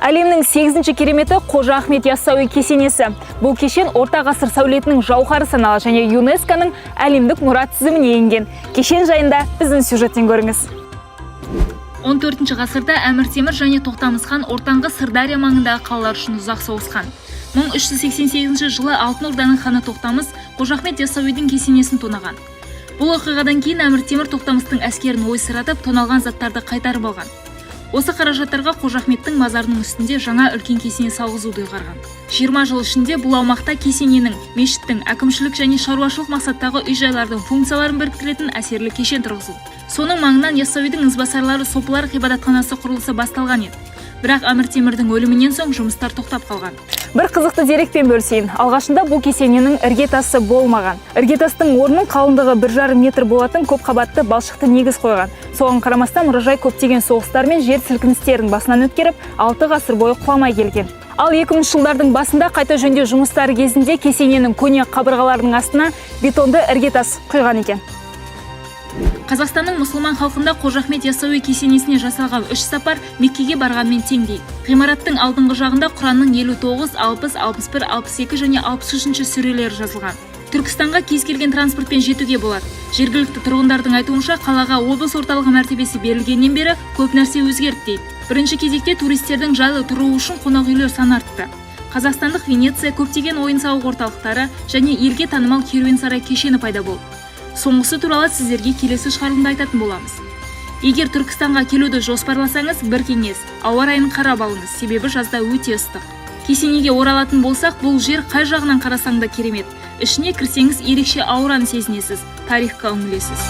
Әлемнің сегізінші кереметі – Қожа Ахмет Яссауи кесенесі. Бұл кешен орта ғасыр сәулетінің жауһары саналады және ЮНЕСКО-ның әлемдік мұра тізіміне енген. Кешен жайында біздің сюжеттен көріңіз. 14 ғасырда Әмір Темір және Тоқтамыс хан ортаңғы Сырдария маңындағы қалалар үшін ұзақ соғысқан. 1388 жылы Алтын Орданың ханы Тоқтамыс Қожа Ахмет Яссауидің кесенесін тонаған. Бұл оқиғадан кейін Әмір Темір Тоқтамыстың әскерін ойсыратып, тоналған заттарды қайтарып алған. Осы қаражаттарға Қожа Ахметтің мазарының үстінде жаңа үлкен кесене салғызуды ұйғарған. 20 жыл ішінде бұл аумақта кесененің, мешіттің, әкімшілік және шаруашылық мақсаттағы үй жайлардың функцияларын біріктіретін әсерлі кешен тұрғызылды. Соның маңынан Яссауидің ізбасарлары, сопылар ғибадатханасы құрылысы басталған еді. Бірақ Әмір Темірдің өлімінен соң жұмыстар тоқтап қалған. Бір қызықты дерекпен бөлісейін. Алғашында бұл кесененің іргетасы болмаған. Іргетастың орнын қалыңдығы 1,5 метр болатын көп қабатты балшықты негіз қойған. Соған қарамастан, мұражай көптеген соғыстар мен жер сілкіністерін басынан өткеріп, 6 ғасыр бойы құламай келген. Ал 2000 жылдардың басында қайта жөндеу жұмыстары кезінде кесененің көне қабырғаларының астына бетонды іргетас құйған екен. Қазақстанның мұсылман халқында Қожа Ахмет Яссауи кесенесіне жасалған үш сапар Меккеге барғанмен тең дейді. Ғимараттың алдыңғы жағында Құранның 59, 60, 61, 62 және 63 сүрелері жазылған. Түркістанға кез келген транспортпен жетуге болады. Жергілікті тұрғындардың айтуынша, қалаға облыс орталығы мәртебесі берілгеннен бері көп нәрсе өзгерді дейді. Бірінші кезекте туристердің жайлы тұруы үшін қонақ үйлер саны артты. Қазақстандық Венеция, көптеген ойын сауық орталықтары және елге танымал керуен сарай кешені пайда болды. Соңғысы туралы сіздерге келесі шығарылымда айтатын боламыз. Егер Түркістанға келуді жоспарласаңыз, бір кеңес: ауа райын қарап алыңыз, себебі жазда өте ыстық. Кесенеге оралатын болсақ, бұл жер қай жағынан қарасаң да керемет. Ішіне кірсеңіз, ерекше аураны сезінесіз, тарихқа үңілесіз.